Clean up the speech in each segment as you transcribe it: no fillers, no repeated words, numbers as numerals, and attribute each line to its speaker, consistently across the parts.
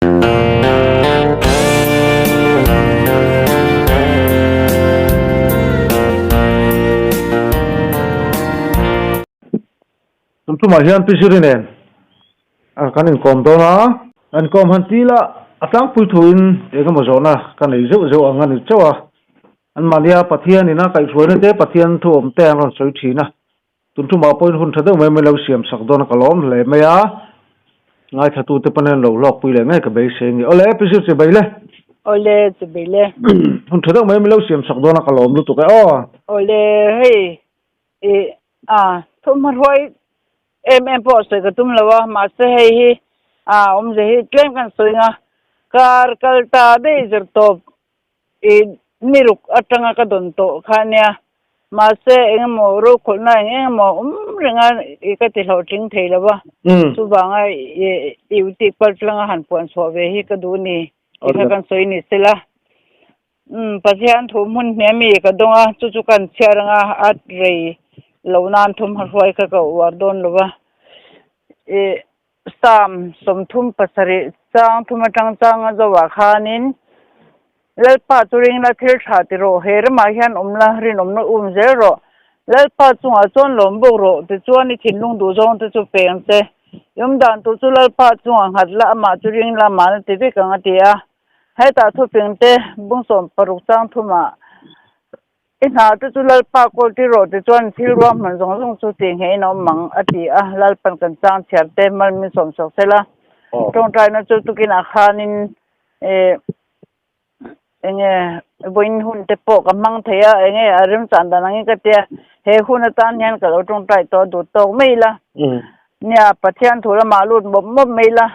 Speaker 1: Tun tumah hian Pi Ziri nen kan inkawm dawn a. Inkawm han ti ila a tlangpui thuin eng emaw zawhna ka nei zeuh zeuh ang a ni chauh a. Anmahnia Pathian ina kaihhruaina te Pathian thu awm te an rawn sawi thin a. Tun tumah pawhin hun tha deuh mai mai lo siam sak dawn a ka lawm hle mai a, ngaithla te pawn hian lo hlawkpui leh ngei ka beisei a ni. Awle, Pi Zir chi bei le.
Speaker 2: Awle, chi bei le.
Speaker 1: Hun tha deuh mai mai lo siam sak dawn a ka lawm lutuk e aw.
Speaker 2: Awle, hei i a thawmhnaw hruai em em pawh sawi ka tum lo a, mahse hei hi a awmzia hi tlem kan sawi ang a, kar kal ta daih zir tawp I niruk atanga ka dawn tawh kha ania, mahse eng emaw rokhawlhna eng eng emaw awm renga i ka ti hlawhtling thei lo va, chuvanga i uti pal tlanga han puan chhuah ve hi ka duh ni tih kha kan sawi ni sela. Umm Pathian thu hmun hne mi ka dawng a, chu chu kan chhiar anga a rei lo nan thawmhnaw hruai kha ka uar dawn lo va. I Psalm 37 chang thum atang changa zoah khanin, Lalpa chu ring la thil tha ti rawh, he ramah hian awm la, rinawmna um zel rawh. Lalpa chungah chuan lawm bawk rawh, tichuan i thinlung duh zawng te chu peng che. I awm dan tur chu Lalpa chungah nghat la, amah chu ring la, amah na ti vek ang a ti a. Hetah thuping te bung 60 chang thumah I hna te chu Lalpa kawl ti rawh ti chuan thil ruahman zawng zawng chu tih ngeiin a awm ang, a ti a. Lalpan kan chang chhiar te mal min sawm sawk sela. Tawngtaina chu tukinah khanin enge vawiin hun te pawh ka hmang thei a, enge a remchan dan angin ka tia, he hun atan hian ka lo tawngtai tawh duh tawk mai ila. Nia, Pathian thu lamah lut mawp mawp mai ila.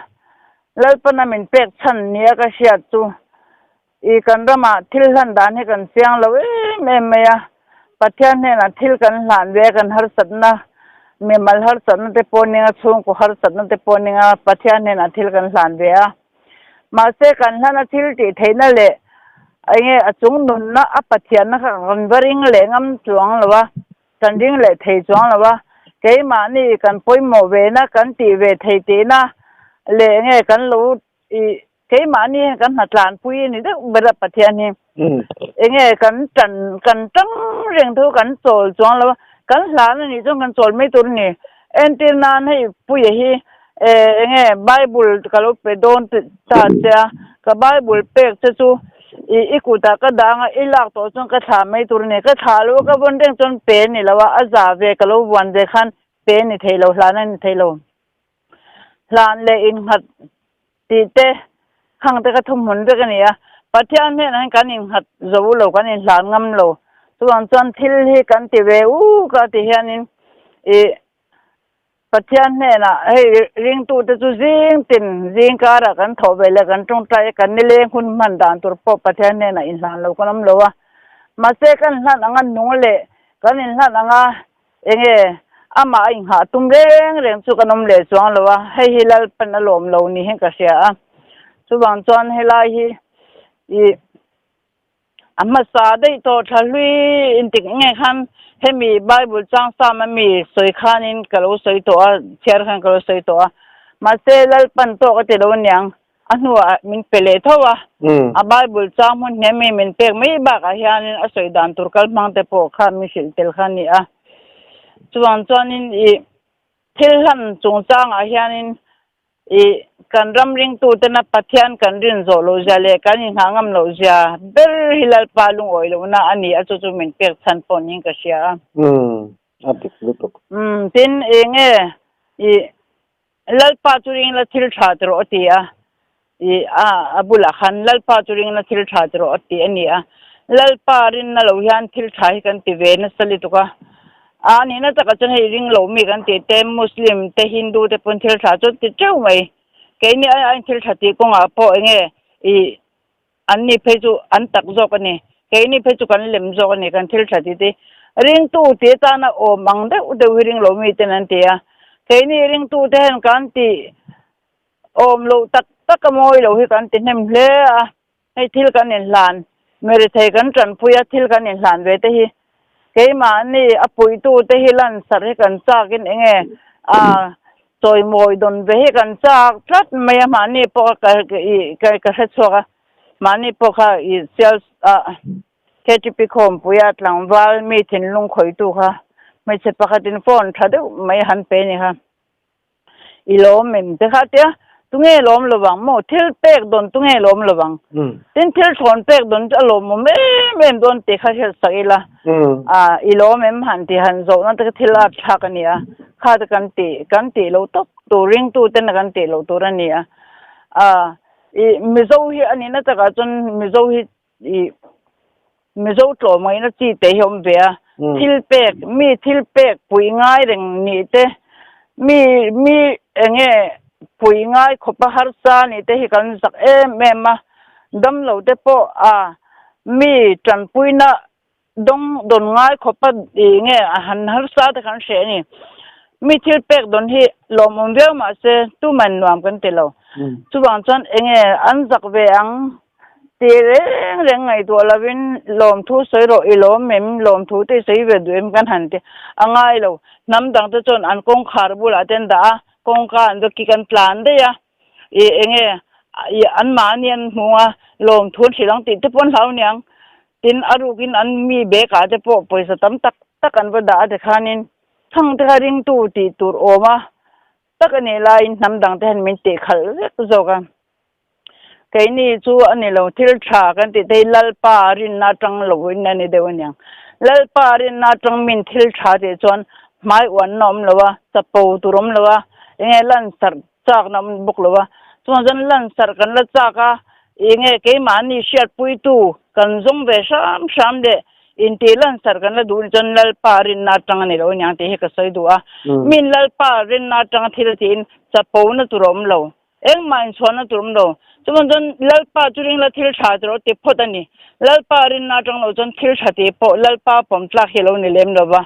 Speaker 2: Lalpana min pek chhan nia ka hriat chu I kan ramah thil hlan dan hi kan chiang lo em em mai a, Pathian hnenah thil kan hlan ve a, kan harsatna, mimal harsatna te pawh ning a, chhungkaw harsatna te pawh ning a, Pathian hnenah thil kan hlan ve a. Mahse kan hlan a thil tih theihna leh enge a chung nunna a Pathianna kha kan va ring leh ngam chuang lo a, kan ring leh thei chuang lo a, keimahni kan pawimawh ve na, kan tih ve thei tihna leh enge kan lo i Keimahni hian kan hnatlanpui a ni deuh ber a Pathian hi. Enge kan tan kan tang reng tho kan chawl chuang lo a, kan hlan a nih chuan kan chawl mai tur a ni. Entir nan hei Puia hi enge Bible ka lo pe dawn ta che a, ka Bible pek che chu i i kutah ka dah anga i lak tawh chuan ka thlah mai tur a ni. Ka thlah lo a ka vawn reng chuan pe a ni lo a, a za ve ka lo vuan ve khan pe a ni thei lo, hlan a ni thei lo. Hlan leh innghat tih te khang te kha thuhmun vek a ni a, Pathian hnenah hian kan innghat zo lo, kan inhlan ngam lo. Chuvang chuan thil hi kan ti ve uk a ti hianin ih Pathian hnenah hei ringtute chu zing tin zing karah kan thawh ve leh kan tawngtai a, kan nileng hun hman dan tur pawh Pathian hnenah inhlan lo kan awm lo a. Mahse kan hlan anga nung leh kan inhlan anga Enge, amah a inghah tum reng reng chu kan awm leh chuang lo a, hei hi Lalpan a lawm lo ni hian ka hria a. Chuvang chuan helai hi ih a hmasa daih tawh thla hlui intik nge khan hemi Bible chang sam a mi sawi khanin ka lo sawi tawh a, chhiar khan ka lo sawi tawh a. Mahse Lalpan tawk a ti lo aniang. A hnuah min pe leh tho a, a Bible chang hmun hnem hi min pek mai bakah hianin a sawi dan tur kal hmang te pawh kha min hrilh tel kha a ni a. Chuvang chuanin ih thil hlan chungchangah hianin ih kan ram ringtutena Pathian kan rin zawh loh zia leh kan inghah ngam loh zia ber hi Lalpa lungawi lohna a ni a, chu chu min pek chhan pawh niin ka hria a.
Speaker 1: A dik lutuk.
Speaker 2: Tin, eng nge ih Lalpa chu ring la thil tha ti rawh a ti a, i a a bulah khan Lalpa chu ring la thil tha ti rawh a ti a ni a. Lalpa rinna lo hian thil tha hi kan ti ve nasa lutuk a. A nihna takah chuan hei ring lo mi kan tih te, Muslim te, Hindu te pawn thil tha chu an ti teuh mai. Keini ai aiin thil tha tih kawngah pawh eng nge i An ni phei chu an tak zawk a ni. Keini phei chu kan lem zawk a ni, kan thil tha ti ti. Ringtu ti atana awm ang deuh deuh hi ring lo miten an ti a. Keini ringtute hian kan tih awm loh tak tak a mawi lo hi kan ti hnem hle a. Hei thil kan inhlan, mirethei kan tanpui a, thil kan inhlan ve te hi keimahni a puitute hi lansarh hi kan chakin enge a. Chawimawi dawn ve hi kan chak tlat mai a, mahni pawh ka i ka hre chhuak a, mahni pawh kha i sial ah KTP khawmpuia tlangval mi thinlung khawitu kha hmeichhe pakhatin phone tha deuh mai han pe ni kha. I lawm em te kha tia tunge lawm lovang maw thil pek dawn tunge lawm lovang tin thil thlawn pek dawn chu a lawmawm em em dawn tih kha hriat sak ila a i lawm em han tih han zawhna te kha thil at thlak a ni a kha te kan tih kan tih loh tawp tur ringtu ten kan tih loh tur a ni a a i mizo hi a nihna takah chuan mizo hi I Mizo tlawmngaihna chi te hi awm ve a, thil pek, mi thil pek pui ngai reng nih te, mi mi eng nge pui ngai khawpa harsa nih te hi kan zak em em a, damlo te pawh a mi tanpuina dawng dawn ngai khawpa i nge a han harsa te kan hreh a ni. Mi thil pek dawn hi lawmawm viau mahse tuman nuam kan ti lo. Chuvang chuan eng nge an zak ve ang Ti reng reng ngaihtuah lovin lawmthu sawi rawh i lawm em, lawmthu te i sawi ve duh em kan han ti a ngai lo. Hnam dang te chuan an kawngkhar bulah te an dah a, kawngka an va kik an tlan daih a, i enge i anmahni an hmu a, lawmthu an hrilh ang tih te pawh an hlau aniang. Tin, a rukin an mi bag ah te pawh pawisa tam tak tak an va dah a tikhanin chhang te kha ringtu tih tur awm a tak a nih laiin hnam dang te hian min tihkhalh vek zawk a. Keini chu a ni lo, thil tha kan tih te hi Lalpa rinna atang loin a ni deuh aniang. Lalpa rinna atang min thil tha tih chuan hmai uanna awm lo a, chapo tur awm lo a, enge lansarh chakna awm bawk lo a. Chuvang chuan lansarh kan la chak a, enge keimahni hriatpuitu kan zawng ve hram hram leh intih lansarh kan la duh ni chuan Lalpa rinna atang a ni lo aniang tih hi ka sawi duh a. Min Lalpa rinna atanga thil tiin chapona tur a awm lo. Engmah inchhuahna tur awm lo. Chuvang chuan Lalpa chu ring la thil tha tur a ti phawt a ni. Lalpa rinna atang lo chuan thil tha tih pawh Lalpa pawm tlak hi a lo ni lem lo va.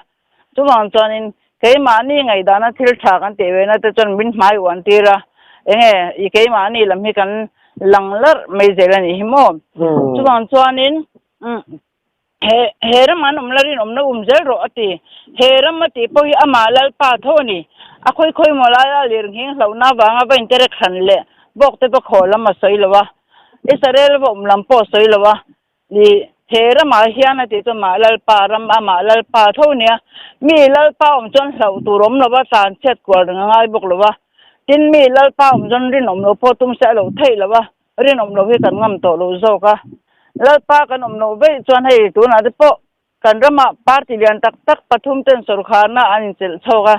Speaker 2: Chuvang chuanin keimahni ngaihdana thil tha kan tih vena te chuan min hmai uan tir a, enge i keimahni lam hi kan lang larh mai zel a nih hi maw. Chuvang chuanin He he ram an awm la rinawmna um zel rawh a ti. He ram a tih pawh hi amah Lalpa tho a ni. A khawi khawi maw laia lir nghing hlauhna avanga va interek hran leh bawk te pawh khaw lam a sawi lo a. Israel va awm lam pawh a sawi lo a. Ni he ramah hian a tih chu amah Lalpa ram amah Lalpa tho a nia. Mi Lalpa awm chuan hlauh tur awm lo va, tlanchhiat kual reng a ngai bawk lo a. Tin mi Lalpa awm chuan rinawm lo pawh tum se a lo theih lo a. Rinawm loh hi kan ngam tawh loh zawk a, Lalpa kan awm loh veih chuan hei tunah te pawh kan ramah party lian tak tak pathum ten sawrkharna an inchelh chhawk a,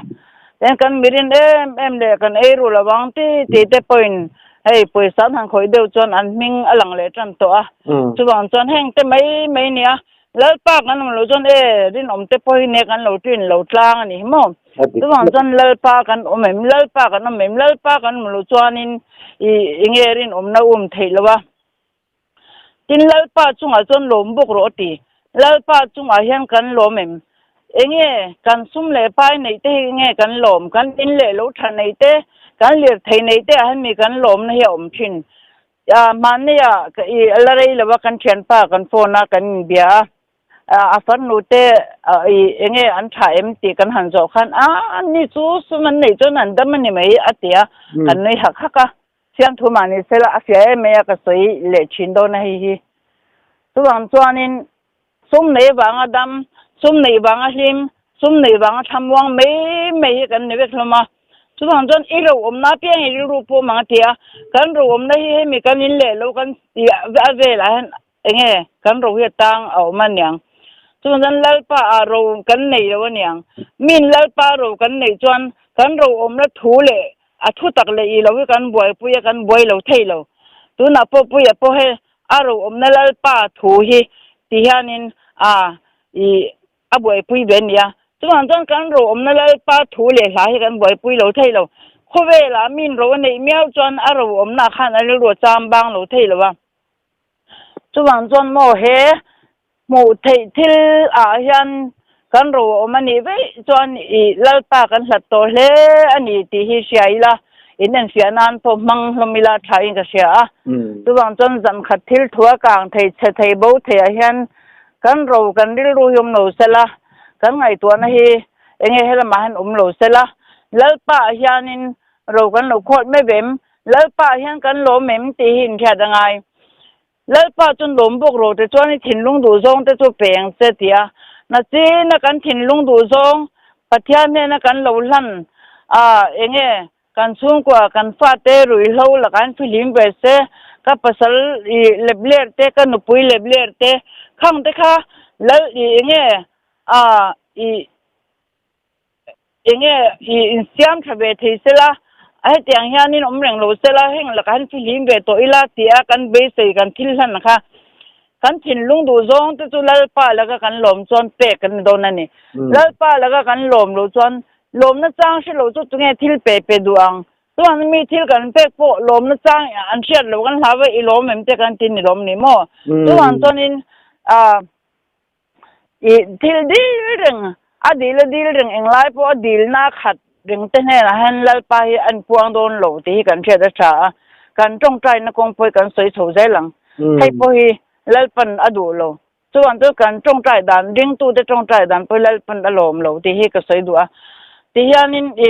Speaker 2: tin kan mirin em em leh kan ei ru lo ang ti tih te pawhin hei pawisa an han khawih deuh chuan an hming a lang leh tan tawh a, chuvang chuan heng te mai mai nia Lalpa kan awm loh chuan e rinawm te pawh hi nia kan lo ṭin lo tlang a ni hi maw? Chuvang chuan Lalpa kan awm em? Lalpa kan awm em? Lalpa kan awm loh chuanin i enge rinawmna um theih lo a. Tin Lalpa chungah chuan lawm bawk rawh a ti. Lalpa chungah hian kan lawm em? Enge kan sum leh pai neih te hi enge kan lawm? Kan in leh lo tha neih te, kan lirthei neih te ah hian mi kan lawmna hi a awm thin. Hmannia i la rei lo a kan thianpa kan phone a kan inbia a, a farnu te i enge an tha em tih kan han zawh khan a ni chu sum an neih chuan an dam a ni mai a ti a, kan nui hak hak a, fiamthu mah ni sela a fiah em mai a ka sawi leh thin dawn a hei hi. Chuvang chuanin Sum nei vanga dam, sum neih vanga hlim, sum neih vanga thlamuang mai mai hi kan ni vek hlawm a. Chuvang chuan i roawmna apiang i rilru pawh mang a ti a, kan roawmna hi hemi kan in leh lo kan tih a velah hian enge kan ro hi a tang a awm a niang. Chuvang chuan Lalpa ah ro kan nei lo a niang. Min Lalpa ro kan neih chuan kan roawmna thu leh a thu tak leh i lo hi kan buaipui a, kan buai lo thei lo. Tunah pawh Puia pawh he A roawmna Lalpa thu hi ti hianin a i a buaipui ve nia. Chuvang chuan kan roawmna Lalpa thu leh hla hi kan buaipui lo thei lo. Khawvelah min ro a neih miau chuan a roawmna khan a rilru a cham bang lo thei lo a. Chuvang chuan maw he Hmuh theih thil ah hian kan ro a awm a nih veih chuan i Lalpa kan hlat tawh hle a ni tih hi hria ila, in enfiah nan pawh hmang hlawm ila tha in ka hria a. Chuvang chuan zan khat thil thu a kang thei chhe thei bo thei ah hian kan ro kan rilru hi awm lo sela, kan ngaihtuahna hi enge helamah hian awm lo sela, Lalpa ah hianin. Ro kan lo khawt mai vem, Lalpa hian kan lawm em tih hi inhriat a ngai. Lalpa chuan lawm bawk ro te chuan i thinlung duh zawng te chu pe ang che ti a. Na china kan thinlung duh zawng Pathian hnena kan lo hlan a enge kan chhungkua kan fate ruihhlo lakah an fihlim ve se, ka pasal i lepler te ka nupui lepler te khang te kha Lal i enge a i Enge i insiam tha ve thei sela, a hetiang hianin awm reng lo sela, heng lakah hian fihlim ve tawh ila tia kan beisei kan thil hlan kha kan thinlung duh zawng te chu Lalpa laka kan lawm chuan pek kan ni dawn a ni. Lalpa laka kan lawm loh chuan lawmna chang hre lo chu tunge thil pe pe duh ang? Chuan mi thil kan pek pawh lawmna chang an hriat loh kan hlau a, i lawm em te kan ti ni lawm ni maw? Chuvang chuanin ah. I thil dil reng, a dil a dil reng, englai pawh a dilna a khat reng te hnenah hian Lalpa hi a inpuang dawn lo tih hi kan hriat a tha a, kan tawngtaina kawng pawh hi kan sawi chho zel ang. Hei pawh hi Lalpan a duh lo. Chuvang chu kan tawngtai dan, ringtute tawngtai dan pawh hi Lalpan a lawm lo tih hi ka sawi duh a. Tihianin i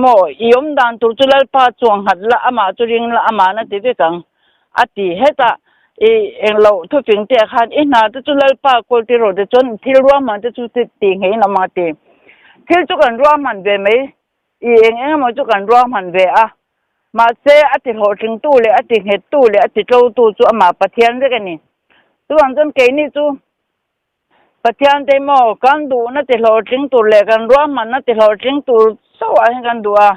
Speaker 2: maw i awm dan tur chu Lalpa chuang nghat la, amah chu ring la, amahna ti vek ang. A ti. Hetah i englo thufing te ah khan i hna te chu Lalpa kawl ti rawh te chuan thil ruahman te chu tih ngei in awm ang a ti. Thil chu kan ruahman ve mai, i eng eng emaw chu kan ruahman ve a, mahse a ti hlawhtlingtu leh a ti nghettu leh a ti tlotu chu amah Pathian vek a ni. Chuvang chuan keini chu Pathian te maw kan duhna ti hlawhtling tur leh kan ruahmanna ti hlawhtling tur chauh ah hian kan duh a,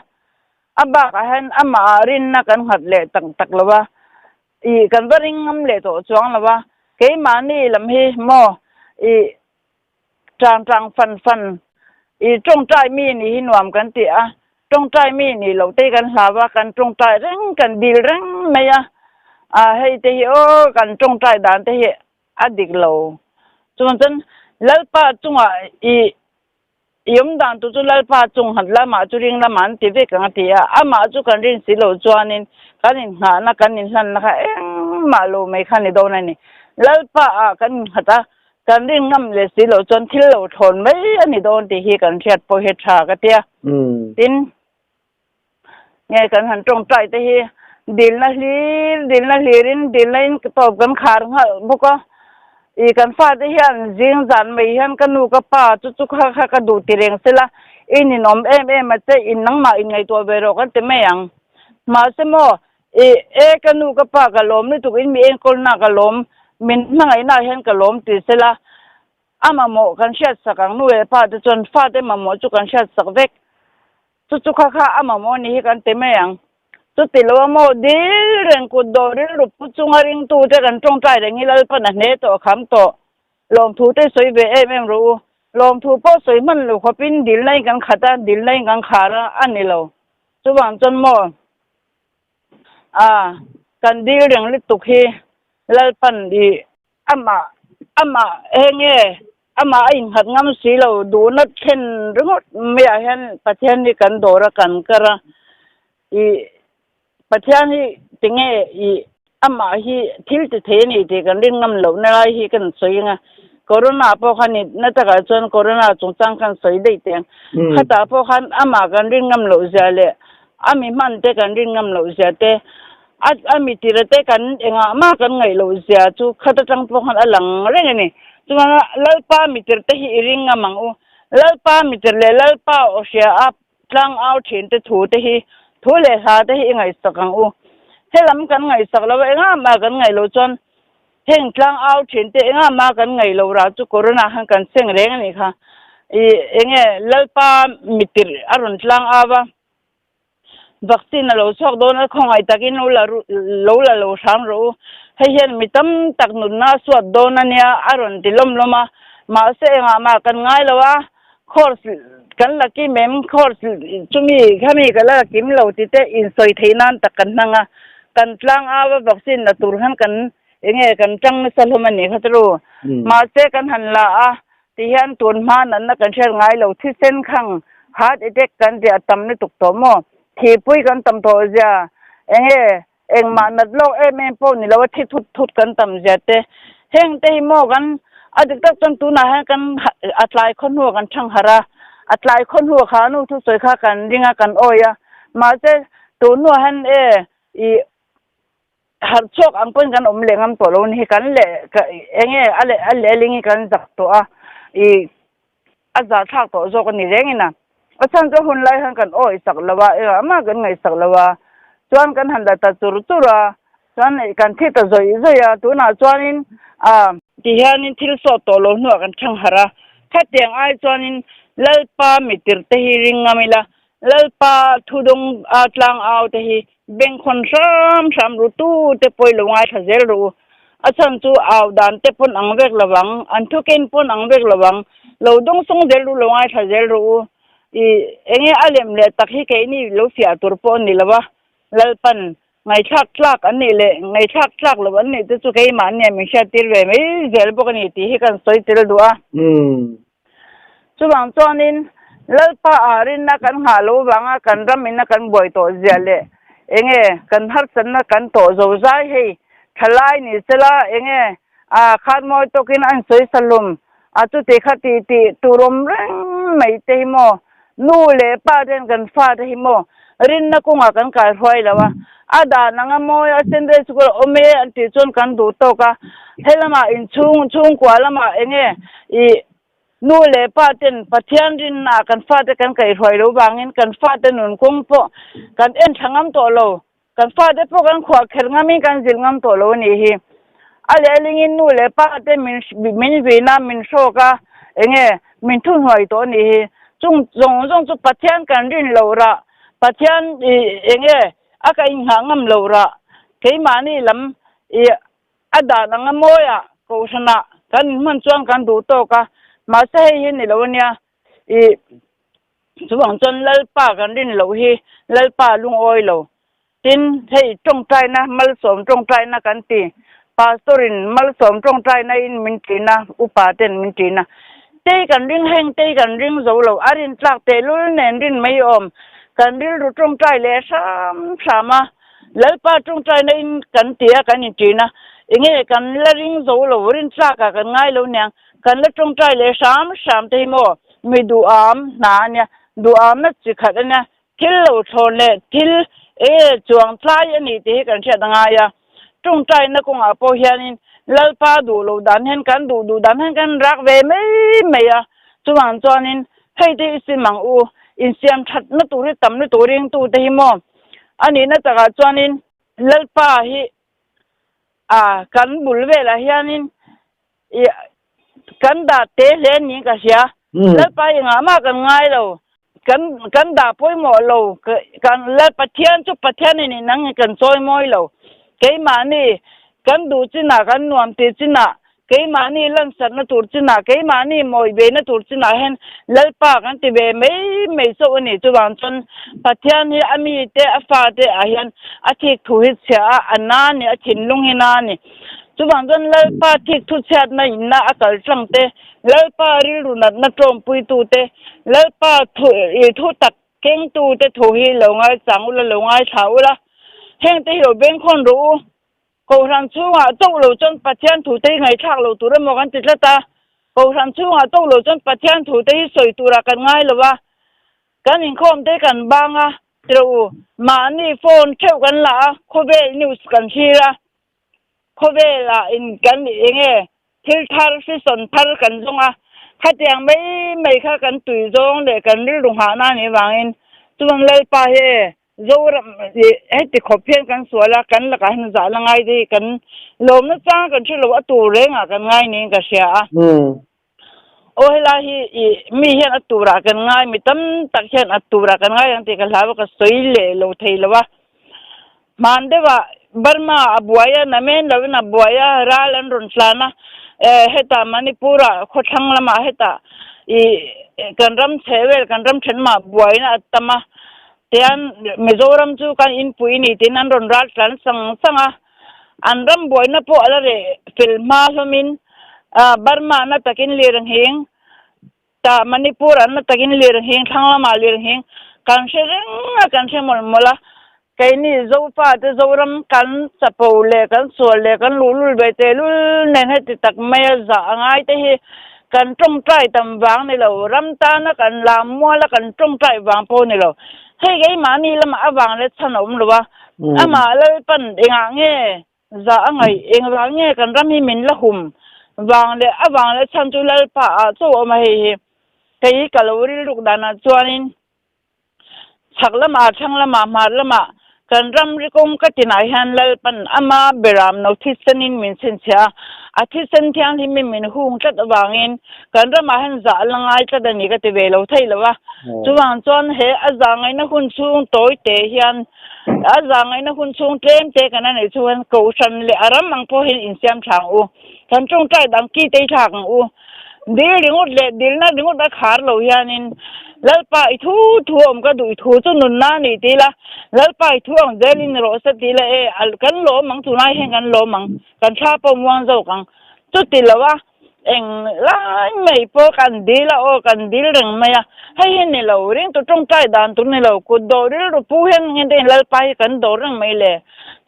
Speaker 2: a bakah hian amah ah rinna kan nghat leh tak tak lo a, ih kan va ring ngam leh tawh chuang lo a, keimahni lam hi maw ih tang tang fan fan ih tawngtai mi nih hi nuam kan ti a, tawngtai mi nih loh te hi kan hlau a, kan tawngtai reng kan dil reng mai a, ah hei te hi aw kan tawngtai dan te hi A dik lo. Chuan chuan Lalpa chungah i i awm dan tur chu Lalpa chung hat lamah chu ring lamah an ti vek ang a ti a. Amah chu kan rin si loh chuanin kan inngahna kan inhlanna kha engmah lo mai kha ni dawn a ni. Lalpa ah kan innghat a, kan rin ngam leh si loh chuan thil lo thlawn mai a ni dawn tih hi kan hriat pawh hi tha ka ti a. Tin. Nge kan han tawngtai te hi dilna hlir dilna hlirin dilna in tawp kan khar nghalh bawk a, ih kan fate hian zing zan mai hian ka nu ka pa chu chu kha kha ka duh ti reng sela i ninawm em em a che in nangmah in ngaihtuah ve rawh kan ti mai ang. Mahse maw ih e ka nu ka pa ka lawm lutuk in mi enkawlna ka lawm min hmangaihna ah hian ka lawm ti sela a mamawh kan hriat sak ang nu leh pa te chuan fate mamawh chu kan hriat sak vek. Chu chu kha kha a mamawh ni hi kan ti mai ang. Chuti lo a maw dil reng kut dawh rilru pu chunga ringtute kan tawngtai reng hi Lalpan a hne tawh a kham tawh. Lawmthu te sawi ve em em rawh u. Lawmthu pawh sawi hman lo khawpin dilna in kan khat a, dilna in kan khar a, a ni lo. Chuvang chuan maw a kan dil reng lutuk hi Lalpan i amah amah enge Amah a innghat ngam si lo, duhna thlen ringawt maiah hian Pathian hi kan dawr a, kan kar a. Ih, Pathian hi tinge ih amah hi thil ti thei a ni tih kan rin ngam lohna lai hi kan sawi ang a. Corona pawh kha ni na takah chuan Corona chungchang khan sawi daih teh ang. Khatah pawh khan amah kan rin ngam loh zia leh a mi hman te kan rin ngam loh zia te, a a mi tira te kan engah mah kan ngaih loh zia chu khat atang pawh khan a lang reng a ni. Chuan Lalpa mitir te hi i ring ngam ang u. Lalpa mitir leh Lalpa aw hria a tlang au thin te thu te hi thu leh hla te hi i ngaihsak ang u. Helam kan ngaihsak lo a engah mah kan ngaih loh chuan heng tlang au thin te engah mah kan ngaih loh rah chu corona khan kan seng reng a nih kha. I enge Lalpa mitir a rawn tlang au a. Vaccine a lo chhuak dawn a, khawngaih takin lo la lo la lo hram rawh u. Hei hian mi tam tak nunna a suat dawn a nia a rawn ti lawm lawm a, mahse engah mah kan ngai lo a, course kan la kim em, course chumi khami ka la kim lo ti te insawi theih nan tak kan hmang a, kan tlang au a vaccine la tur khan kan enge kan tang nasa hlawm a nih kha chu. Mahse kan han la a, Ti hian tun hma natna kan hriat ngai lo, thisen khang, heart attack kan tih a tam lutuk tawh maw? Thihpui kan tam tawh zia, enge engmah nat lawk em em pawh ni lo a thi thut thut kan tam zia te, heng te hi maw kan a dik tak chuan tunah hian kan a tlai khaw hnuah kan thang harh a, a tlai khaw hnuah kha nu thusawi kha kan ring a kan awi a. Mahse tun hnuah hian e ih harh chhuak ang pawhin kan awm leh ngam tawh lo ni hi kan leh eng nge a leh a lehling hi kan zak tawh a ih a zahthlak tawh zawk a ni reng in a. A chhan chu hun lai khan kan awih sak lo a, engah mah kan ngaihsak lo a, chuan kan han la ta chur chur a, chuan kan thi ta zawih zawih a, tunah chuanin a. Ti hianin thil sawt tawh lo hnuah kan thang harh a, khatiang ai chuanin Lalpa mitir te hi ring ngam ila, Lalpa thudawng a tlang au te hi bengkhawn hram hram ru tu te pawi lo ngaithla zel ru. A chhan chu au dan te pawn ang vek lo ang, an thuken pawn ang vek lo ang, lo dawng sawng zel ru lo ngaithla zel ru u. I enge a lem leh tak hi keini lo fiah tur pawh a ni lo a, Lalpan ngaithlak tlak an nih leh ngaithlak tlak lo an nih te chu keimah nia min hriattir ve mai zel bawk a ni tih hi kan sawi tel duh a. Chuvang chuanin Lalpa ah rinna kan nghah lo vanga kan ram ina kan buai tawh zia leh enge kan harsatna kan tawh zo zai hei thalai ni sela enge a khan mawi tawkin an sawi salum a chuti kha tih tih tur awm reng mai te hi maw nu leh pa ten kan fa te hi maw rinna kawngah kan kai hruai lo a a dan anga mawi a Sunday school a awm e an tih chuan kan duh tawk a helamah inchhung chhungkua lamah enge ih Nu leh pa ten Pathian rinna kan fate kan kaihhruai lo vangin kan fate nun kawng pawh kan en tha ngam tawh lo. Kan fate pawh kan khuah kher ngamin kan zilh ngam tawh lo a nih hi. A lehlingin nu leh pa te min min vin a, min hrawk a, enge min thuhnuai tawh a nih hi. Chung zawng zawng chu Pathian kan rin loh rah, Pathian ih enge a ka inghah ngam loh rah, keimahni lam ih A dan anga mawiah kohhranah kan inhman chuan kan duh tawk a, mahse hei hi ni lo a nia, ih chuvang chuan Lalpa kan rin loh hi Lalpa lungawi lo. Tin, hei tawngtaina, malsawm tawngtaina kan ti, Pastor-in malsawm tawngtaina in min ṭin a, upa ten min ṭin a, tei kan ring heng tei kan ring zo lo, a rin tlak tehlul nen rin mai awm, kan rilru tawngtai leh hram hram a. Lalpa tawngtaina in kan ti a, kan inṭin a, enge kan la ring zo lo, rin tlak ah kan ngai lo niang, kan la tawngtai leh hram hram te hi maw mi duham hna a nia, duhamna chi khat a nia, thil lo thlawn leh thil enge chuang tlai a nih tih hi kan hriat a ngai a, tawngtaina kawngah pawh hianin Lalpa duh loh dan hian kan duh duh dan hian kan rak ve mai mai a, chuvang chuanin hei te hi sim ang u, insiam thatna tur hi tam lutuk ringtute hi maw. A nihna takah chuanin Lalpa hi a kan bul velah hianin ih kan dah te hle niin ka hria. Lalpa hi engah mah kan ngai lo. Kan kan dah pawimawh lo. Kan Lal Pathian chu Pathian in inang kan chawi mawi lo. Keimahni kan duh chinah kan nuam tih chinah Keimahni lansarhna tur chinah, keimahni mawi veina tur chinah hian Lalpa kan ti ve mai mai chauh a ni. Chuvang chuan Pathian hi a mite, a fate ah hian a thik thu hi chhia a, a na a ni, a thinlung hi na a ni. Chuvang chuan Lalpa thik thu chhiatna inna a kal tlang te, Lalpa rilru natna tawmpuitu te, Lalpa thu i thu tak kengtu te thu hi lo ngaichang ula, lo ngaithla ula, hengte hi lo bengkhawn rawh u. Kohhran chhungah chauh lo chuan Pathian thute hi ngaihthlak lo tur emaw kan ti tlat a, Kohhran chhungah chauh lo chuan Pathian thute hi sawi turah kan ngai lo a, kan inkhawm te kan bang a, ti rawh u, mahni phone theuh kan la a, khawvel news kan thlir a, khawvelah in kan eng nge thil thar hrisawn thar kan zawng a, khatiang mai mai kha kan tui zawng leh kan rilru nghahna anih vangin chuan Lalpa hi e Zoram hi heti khawp hian kan sual a, kan lakah hian zah la ngai te hi kan lawmna chang kan hre lo, a tur rengah kan ngai niin ka hria a. Aw helai hi i mi hian a turah kan ngai, mi tam tak hian a turah kan ngai ang tih ka hlau a, ka sawi leh lo thei lo a. Hman deuhah Burma a buai a, namen lovin a buai a, ral an rawn tlan a, hetah Manipur-ah khawthlang lamah hetah i kan ram chhe vel, kan ram thenawmah buaina a tam a, Tian Mizoram chu kan inpui ni tiin an rawn ral tlan sang sang a, an ram buaina pawh a la reh fel hma hlawmin Burma na takin lirnghing, tah Manipur an na takin lirnghing, thlang lamah lirnghing kan hre reng a, kan hre mawlh mawlh a. Keini Zofate Zoram kan chapo leh kan sual leh kan luhlul ve tehlul nen heti tak maia zah a ngai te hi Kan tawngtai tam vang ni lo, ram tana kan lam muala kan tawngtai vang pawh ni lo. Hei keimahni lamah avang leh chhan a awm lo a, amah Lalpan engah nge zah a ngaih, engvang nge kan ram hi min la hum vang leh avang leh chhan chu Lalpa ah chaw a awm a hei hi. Kei ka lo rilruk danah chuanin Chhak lamah, thlang lamah, hmar lamah kan ramri kawng ka tinah hian Lalpan ama beram no thisenin min chhinchhiah a, a thisen thianghlimin min hung tlat avangin kan ramah hian zah a la ngai tlat a ni ka ti ve lo thei lo a. Chuvang chuan he a zah ngaihna hun chhung tawi te hian a zah ngaihna hun chhung tlem te kan a neih chhung hian kohhran leh a ram ang pawh hian insiam tha ang u. Kan tawngtai dang ki te hi thlak ang u. Dil ringawt leh dilna ringawt a khar lo hianin Lalpa i thu thu awm ka duh i thu chu nunna a ni ti ila, Lalpa i thu ang zelin rawh se ti ila e, kan lawm ang tunai hian kan lawm ang, kan thla pawh muang zawk ang. Chuti lo a, eng lai mai pawh kan dil a aw kan dil reng mai a, hei hi ni lo, ringtu tawngtai dan tur ni lo, kut dawh rilru pu hian engtin Lalpa hi kan dawr reng mai le.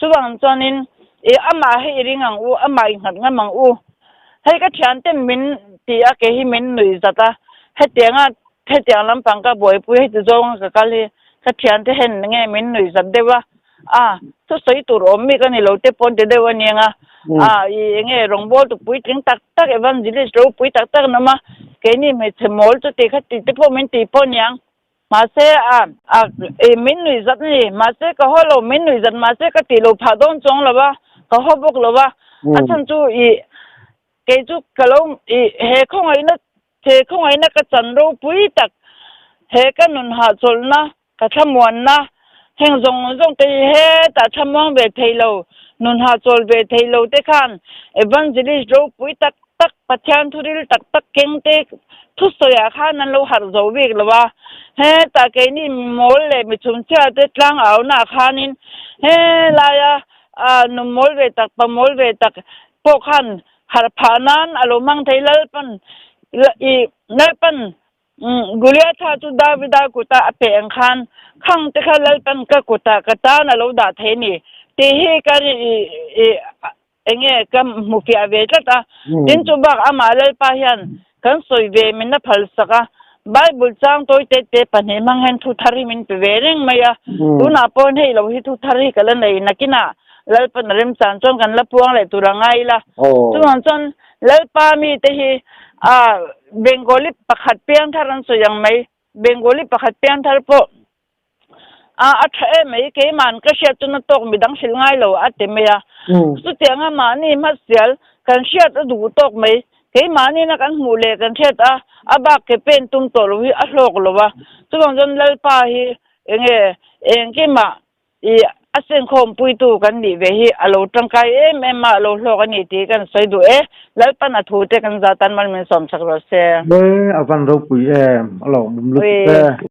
Speaker 2: Chuvang chuanin i amah hi i ring ang u, amah i nghat ngam ang u. Hei ka thianten min ti a, kei hi min nuih zat a, hetianga hetiang lampang ka buaipui heti zawnga ka kal hi ka thiante hen nge min nuih zat deuh a, a thusawi tur awm mi ka ni lo te pawn ti deuh a niang a, a i enge rawngbawltu puitling tak tak evangelist ropui tak tak an awm a, keini hmeichhe mawl chuti kha ti te pawh min ti pawh niang. Mahse a, a, i min nuih zat a ni. Mahse ka haw lo, min nuih zat mahse ka tih lo phah dawn chuang lo va, ka haw bawk lo va. A chhan chu i, kei chu ka lo, i, he khawngaihna, he khawngaihna ka chan ropui tak, he ka nun hahchawlhna, ka thlamuanna, heng zawng zawng te hi hetah thlamuang ve thei lo, nun hahchawl ve thei lo te khan Evangelist ropui tak tak, Pathian thuril tak tak keng te thusawiah khan an lo harh zo bik lo a, hetah keini mawl leh mi chhumchhia te tlang aunaah khanin helaia nu mawl ve tak, pa mawl ve tak pawh khan harh phah nan a lo hmang thei Lalpan i Lalpan Goliatha chu Davida kutah a peh ang khan khang te kha Lalpan ka kutah ka tan a lo dah thei a ni tih hi ka i Enge ka hmu fiah ve tlat a, tin chu bak amah Lalpa hian kan sawi ve min la phal sak a, Bible chang tawi te te pahnih hmang hian thu thar hi min pe ve reng mai a, tunah pawhin hei lo hi thu thar hi ka la nei nakinah Lalpan a remchan chuan kan la puang leh tur a ngai ila, chuvang chuan Lalpa mite hi a Bengali pakhat piangthar an sawi ang mai, Bengali pakhat piangthar pawh. A, a tha em mai, keima'n ka hriat chu na tawk midang hrilh ngai lo a ti mai a. Chutianga mahni hmasial kan hriat a duh tawk mai, keimahni na kan hmuh leh kan hriat a, a bak ke pen tum tawh lo hi a hlawk lo a. Chuvang chuan Lalpa hi enge engkimah i a senkhawmpuitu kan nih ve hi a lo tangkai em em a, a lo hlawk a ni tih hi kan sawi duh e. Lalpan a thu te kan zah tan mal min sawmsak rawh se.
Speaker 1: E, a van ropui em, a lawmawm lutuk e.